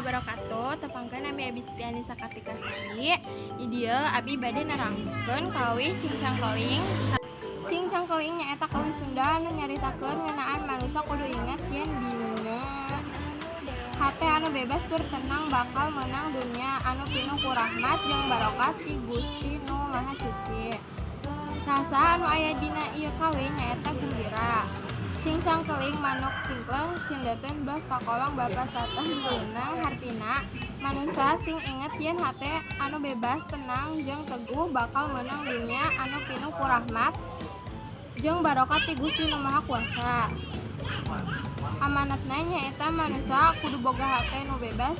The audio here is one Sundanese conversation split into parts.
Wabarakatuh. Tepangkeun, nami abi Siti Anissa Kartika Sari. Di dieu abi bade nerangkeun kawih Cingcang Keling. Cingcang Keling nyaeta kawih Sunda anu nyaritakeun ngeunaan manusa kudu inget yen dina hate anu bebas tur tenang bakal meunang dunia anu pinuh ku rahmat jeung barokah ti Gusti Nu Maha Suci. Rasa anu aya dina ieu kawih nyaeta gumbira. Cingcang keling manuk cingkleng cindeteun blos kakolong bapa satar buleuneng, hartina manusa sing inget yen hate anu bebas, tenang jeung teguh bakal meunang dunia anu pinuh ku rahmat jeung barokah ti Gusti Nu Maha Kuasa. Amanatna nyaeta manusa kudu boga hate nu bebas,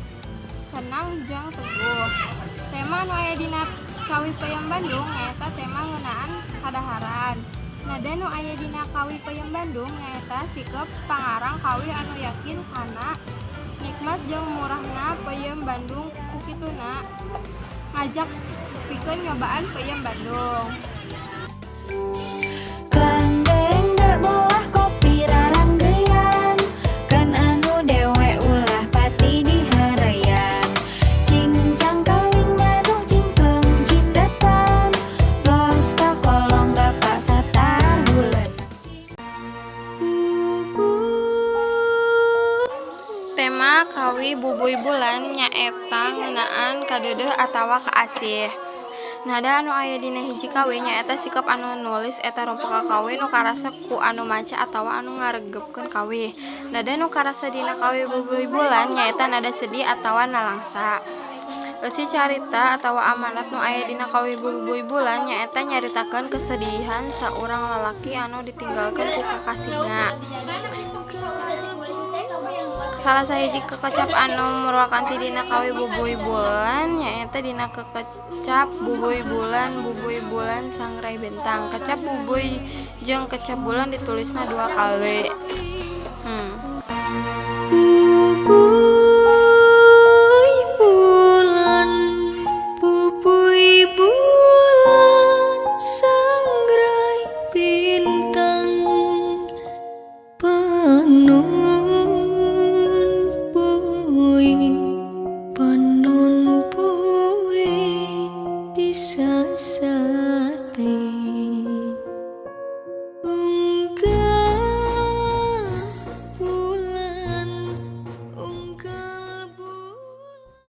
tenang jeung teguh. Tema anu aya dina kawih Peuyeum Bandung nyaeta tema ngeunaan kadaharan. Nada nu aya dina kawih Peuyeum Bandung nyaeta sikep pangarang kawih anu yakin kana nikmat jeung murahna peuyeum Bandung, ku kituna ngajak pikeun nyobaan peuyeum Bandung. Klangdengdek boah kopi raranggeyan. Kan anu dewe ulah pati diheureuyan. Cingcang keling manuk cingkleng cindetan. Los ka kolong bapak satar buleun. Tema kawih Bubuy Bulan nyaeta ngeunaan kadeudeuh atawa kaasih. Nada anu aya dina hiji kawih nyaeta sikep anu nulis eta rupa kakawih nu karasa ku anu maca atawa anu ngaregepkeun kawih. Nada nu karasa dina kawih Bubuy Bulan nyaeta nada sedih atawa nalangsa. Eusi carita atawa amanat nu aya dina kawih Bubuy Bulan nyaeta nyaritakeun kesedihan saurang lalaki anu ditinggalkeun ku kakasihna. Salah sahiji kekecap anu murwakanti dina kawih Bubuy Bulan nyaeta dina kekecap "bubuy bulan bubuy bulan sangrai bintang". Kecap bubuy jeung kecap bulan ditulisna dua kali. Bubuy bulan, bubuy bulan, sangrai bintang, panon poe, panon poe disasar.